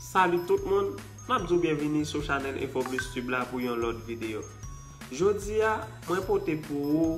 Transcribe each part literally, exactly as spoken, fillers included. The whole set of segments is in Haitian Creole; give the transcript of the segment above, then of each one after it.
Salut tout moun, m ap di w byenvini sou chanèl Info Plus Tube la pou yon lòt videyo. Jodi a, mwen pote pou ou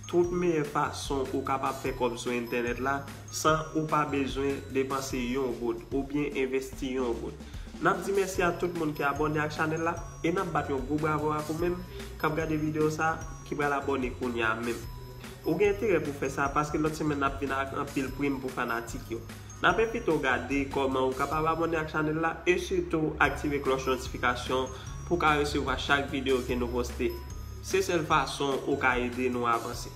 tout meyè fason ou kapab fè kòb sou entènèt la san ou pa bezwen depanse yon goud oubyen envesti yon goud. N ap di mèsi a tout moun ki abòne ak chanèl la e n ap bat yon gwo bravo ak ou menm k ap gade videyo sa a ki pral abòne kounye a menm. Ou gen enterè pou fè sa paske lòt semèn n ap vin ak anpil prim pou fanatik yo. N ap envite w gade kòman ou kapab abòne ak chanèl la e sitou aktive klòch notifikasyon pou w ka resevwa chak videyo ke nou poste. Se sèl fason ou ka ede nou avanse.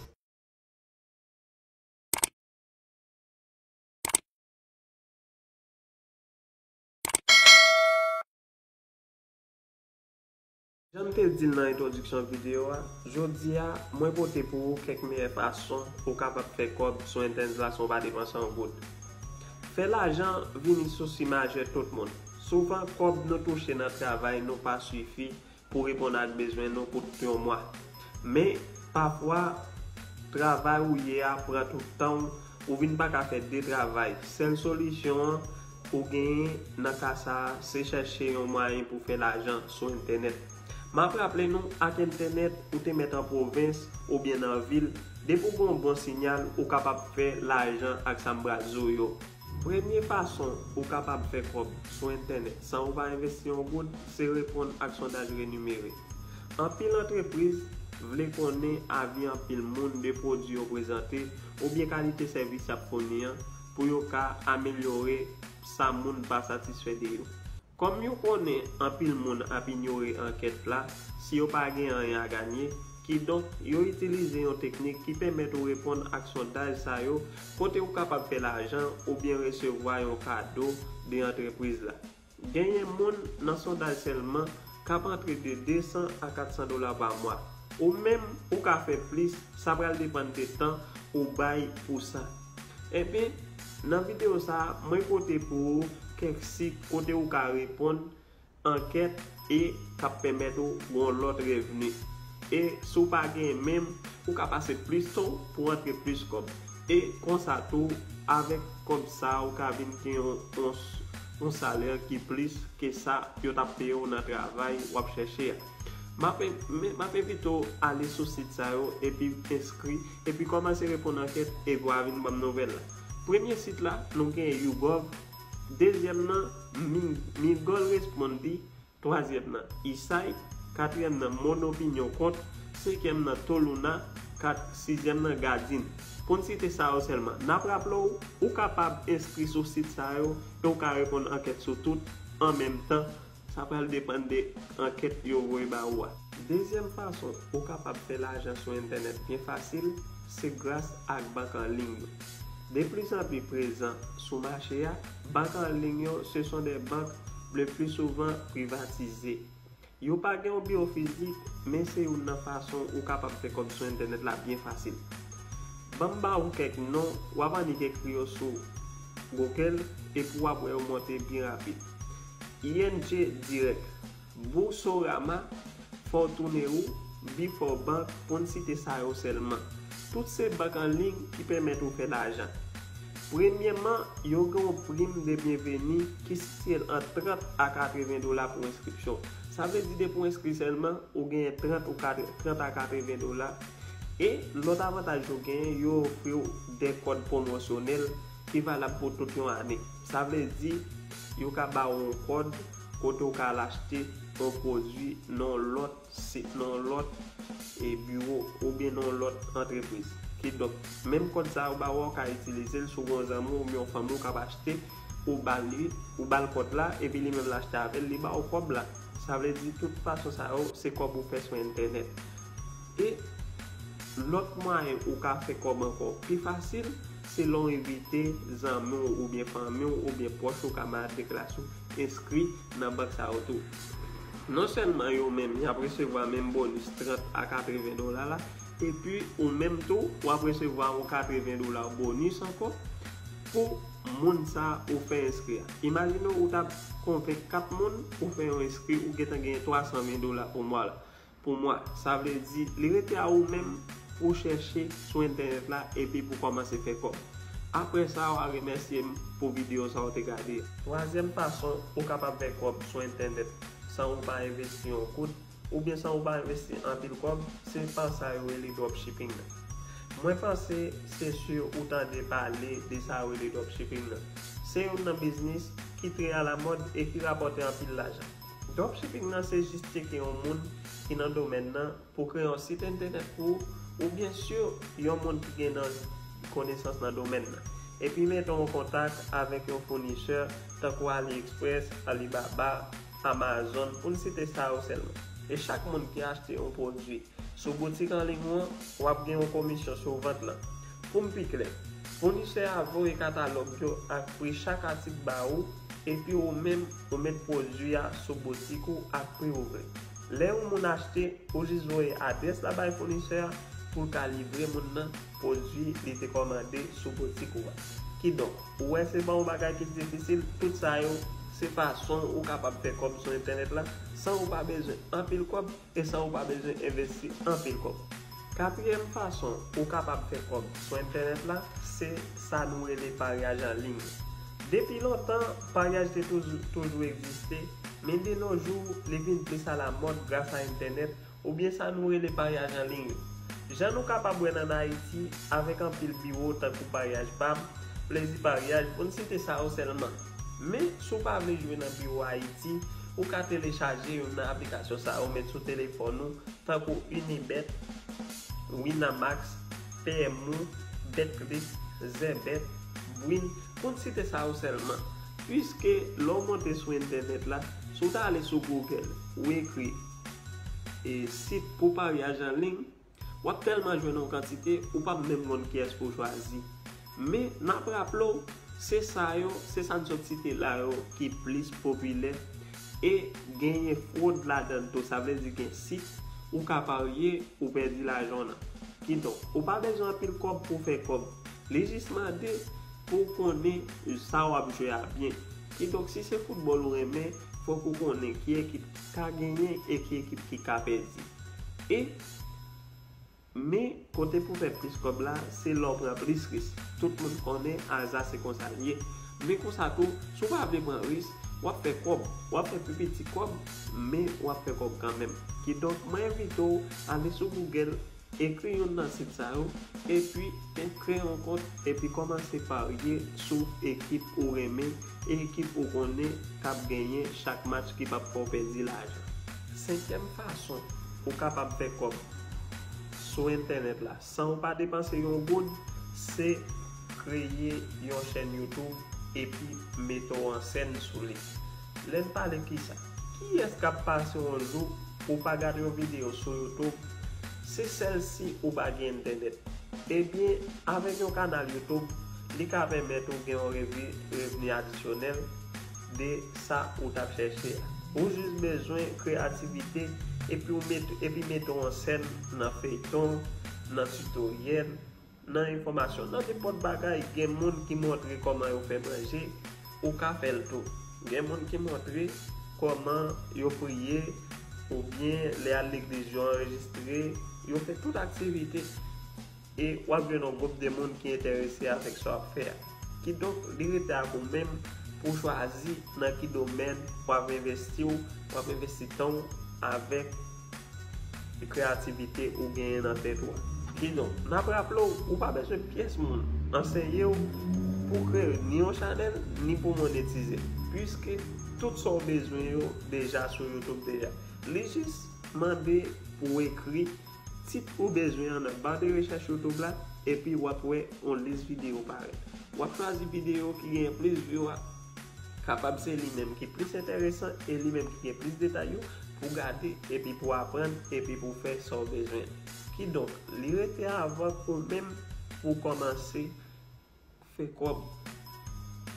Jan m te di l nan entwodiksyon videyo a, jodi a, mwen pote pou ou kèk meyè fason ou kapab fè kòb sou entènèt la san w pa depanse yon goud. Fè lajan vin sousi majè tout moun. Souvan, kòb nou touche nan travay nou pa sifi pou reponn ak bezwen nou pou tout yon mwa. Men, pafwa, travay ou ye a pran tout tan w, ou vin pa ka fè de travay. Sèl solisyon an ou genyen nan ka sa a, se chèche yon mwayen pou fè lajan sou entènèt. M ap raple nou, ak entènèt, ou te mèt an pwovens oubyen nan vil, depi w gen yon bon siyal, ou kapab fè lajan ak sa m pral di w yo. Premye fason ou kapab fè kòb sou entènèt san ou pa envesti yon goud, se reponn ak sondaj renimere. Anpil antrepriz vle konnen avi anpil moun de pwodui yo prezante oubyen kalite sèvis y ap founi an pou yo ka amelyore sa moun pa satisfè de yo. Kòm yo konnen anpil moun ap inyore ankèt la, si yo pa gen anyen a ganye, kidonk yo itilize yon teknik ki pèmèt ou reponn ak sondaj sa yo kote ou kapab fè lajan oubyen resevwa yon kado de antrepriz la. Genyen moun nan sondaj sèlman k ap antre de de san a kat san dola pa mwa. Ou menm, ou ka fè plis, sa pral depann de tan ou bay pou sa. Ebyen, nan videyo sa a, mwen pote pou ou kèk sit kote ou ka reponn ankèt e k ap pèmèt ou yon lòt revni. E si w pa genyen menm, ou ka pase plis tan pou antre plis kòb. E konsa tou, avèk kòb sa a, ou ka vin gen yon, yon, yon salè ki plis ke sa yo t ap peye w nan travay w ap chèche a. M ap en-, men, m ap envite w ale sou sit sa yo epi enskri, epi kòmanse reponn ankèt, epi w a vin ban m nouvèl la. Premye sit la, nou gen YouGov, dezyèm nan, Mi-, Migol Respondi, twazyèm nan, Isai, katriyèm nan, Mon Opinion Kont, senkyèm nan, Toluna, kat, sizyèm nan, Gadin. Pou n site sa yo sèlman. N ap raple w, ou kapab enskri sou sit sa yo e w ka reponn ankèt sou tout an menm tan. Sa pral depann de ankèt yo voye ba ou a. Dezyèm fason ou kapab fè lajan sou entènèt byen fasil, se gras ak bank an liy yo. De plis an pli prezan sou mache a, bank an liy yo, ce sont des banques le plus souvent privatisées. Yo pa gen yon biwo fizik, men se youn nan fason ou kapab fè kòb sou entènèt la byen fasil. Ban m ba ou kèk non, w ap annik ekri yo sou Google, epi w ap wè yo monte byen rapid. I N G Direct, Boursorama, Fortune ou, Before Bank, pou n site sa yo sèlman. Tout se bank an liy ki pèmèt ou fè lajan. Premyèman, yo gen yon prim de byenveni ki sitiye l ant trant a katreven dola pou enskripsyon. Sa vle di depi w enskri sèlman, ou genyen trant ou kat-, trant a katreven dola. E lòt avantaj yo genyen, yo ofri w de kòd pwomosyonèl ki valab pou tout yon ane. Sa vle di, yo ka ba w yon kòd kote w ka al achte yon pwodui nan yon lòt sit, nan yon lòt, e, biwo oubyen nan yon lòt antrepriz. Kidonk, menm kòd sa yo ba w, ou ka itilize l si w gen yon zanmi w oubyen yon fanmi w k ap achte, ou ba l li, ou ba l kòd la, epi li menm l achte avè l, li ba w kòb la. Sa vle di, tout fason sa yo, se kòb ou fè sou entènèt. E lòt mwayen ou ka fè kòb ankò pi fasil, se lè w envite zanmi w oubyen fanmi w oubyen pwòch ou, kamarad de klas ou, enskri nan bank sa yo tou. Non sèlman yo menm, y ap resevwa menm bonis trant a katreven dola la, epi ou menm tou, w ap resevwa yon katreven dola bonis ankò pou moun sa ou fè enskri a. Imajine w, ou t ap konvenk kat moun, ou fè yon enskri, ou gentan genyen twa san ven dola pou mwa la. Pou mwa, sa vle di, li rete a ou menm pou w chèche sou entènèt la epi pou w kòmanse fè kòb. Apre sa, w a remèsye m pou videyo sa w te gade. Twazyèm fason ou kapab fè kòb sou entènèt san ou pa envesti yon goud, oubyen san ou pa envesti anpil kòb, se pa sa yo rele dropshipping nan. Mwen panse se si ou tande pale de sa yo rele dropshipping nan. Se youn nan biznis ki trè alamòd e ki rapòte anpil lajan. Dropshipping nan se jis tcheke yon moun ki nan domèn nan pou kreye yon sit entènèt pou ou, oubyen si yon moun ki gen nan konesans nan domèn nan, epi mete w an kontak avèk yon founisè tankou AliExpress, Alibaba, Amazon, pou n site sa yo sèlman. E chak moun ki achte yon pwodui sou boutik an liy ou an, w ap gen yon komisyon sou vant lan. Pou m pi klè, founisè a voye katalòg yo ak pri chak atik ba ou, epi ou menm ou met pwodui a sou boutik ou ak pri ou vle. Lè yon moun achte, ou jis voye adrès la bay founisè a pou l ka livre moun nan pwodui li te kòmande sou boutik ou a. Kidonk, ou wè se pa yon bagay ki difisil, tout sa yo se fason ou kapab fè kòb sou entènèt la san ou pa bezwen anpil kòb e san ou pa bezwen envesti anpil kòb. Katriyèm fason ou kapab fè kòb sou entènèt la, se sa nou rele paryaj an liy. Depi lontan, paryaj te toujou, toujou egziste, men de nos jours, li vin plis alamòd gras a entènèt oubyen sa nou rele paryaj an liy yo. Jan nou kapab wè l ann Ayiti, avèk anpil biwo tankou Paryaj Pam, Plezi Paryaj, pou n site sa yo sèlman. Men, si w pa vle jwe nan biwo Ayiti, ou ka telechaje youn nan aplikasyon sa yo met sou telefòn ou, tankou Unibet, Winamax, P M U, Betclic, Zebet, Bwin, pou n site sa yo sèlman. Piske lè w monte sou entènèt la, si w ta ale sou Google, ou ekri e sit pou paryaj an liy, w ap tèlman jwenn yon kantite, ou p ap menm konn kiyès pou w chwazi. Men, n ap raple w, se sa yo, se sa n sot site la yo ki plis popilè e genyen fwod ladan l tou. Sa vle di gen sit ou ka parye, ou pèdi lajan w nan. Kidonk, ou pa bezwen anpil kòb pou w fè kòb. Li jis mande pou w konnen sa w ap jwe a byen. Kidonk, si se foutbòl ou renmen, fòk ou konnen ki ekip ka genyen e ki ekip ki ka pèdi. E, men, kote pou fè plis kòb la, se lè w pran plis risk. Tout moun konnen aza se konsa l ye. Men konsa tou, si w pa vle pran risk, w ap fè kòb. W ap fè pi piti kòb, men w ap fè kòb kanmenm. Kidonk, mwen envite w ale sou Google, ekri youn nan sit sa yo, epi kreye yon kont, epi kòmanse parye sou ekip ou renmen, e ekip ou konnen k ap genyen chak match ki p ap fè w pèdi lajan. Senkyèm fason ou kapab fè kòb sou entènèt la san ou pa depanse yon goud, se kreye yon chèn YouTube epi mete w an sèn sou li. Lè n pale kisa? Kiyès k ap pase yon jou pou w pa gade yon videyo sou YouTube? Se sèl si ou pa gen entènèt. Ebyen, avèk yon kanal YouTube, li ka pèmèt ou gen yon revi, revni adisyonèl de sa ou t ap chèche a. Ou jis bezwen kreyativite epi w met, epi mete w an sèn nan feyton, nan titoryèl, nan enfòmasyon, nan nenpòt bagay. Gen moun ki montre kòman yo fè manje, ou ka fè l tou. Gen moun ki montre kòman yo priye, oubyen lè y al legliz yo anrejistre, yo fè tout aktivite. E w ap jwenn yon gwoup de moun ki enterese avèk sa w ap fè a. Kidonk, li rete ak ou menm pou w chwazi nan ki domèn w ap envesti w, w ap envesti tan w avèk kreyativite ou genyen nan tèt ou a. Kidonk, n ap raple w, ou pa bezwen pyès moun anseye w pou w kreye ni yon chanèl, ni pou w monetize, piske tout sa w bezwen yo deja sou YouTube deja. Li jis mande pou w ekri tit ou bezwen an nan ba de rechèch YouTube la, epi w ap wè yon lis videyo parèt. W ap chwazi videyo ki gen plis view a, kapab se li menm ki plis enteresan e li menm ki gen plis detay yo pou w gade epi pou w aprann epi pou w fè sa w bezwen. Kidonk, li rete avèk ou menm pou w kòmanse fè kòb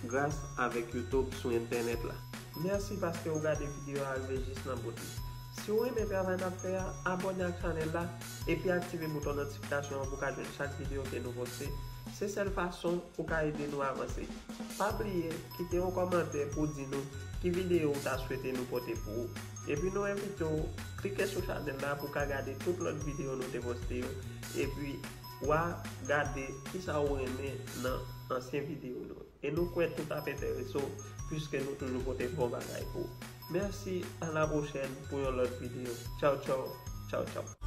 gras avèk YouTube sou entènèt la. Mèsi paske w gade videyo a rive jis nan bout li. Si w renmen travay n ap fè a, abòne ak chanèl la epi aktive bouton notifikasyon an pou w ka jwenn chak videyo ke nou poste. Se sèl fason ou ka ede nou avanse. Pa bliye kite yon kòmantè pou w di nou ki videyo ou ta swete nou pote pou ou. Epi nou envite w klike sou chanèl la pou w ka gade tout lòt videyo nou te poste yo. Epi w a gade kisa ou renmen nan ansyen videyo nou. E nou kwè tout ap enterese w, piske nou toujou pote bon bagay pou ou. Mèsi, a la pwochèn pou yon lòt videyo. Tchaw, tchaw, tchaw, tchaw.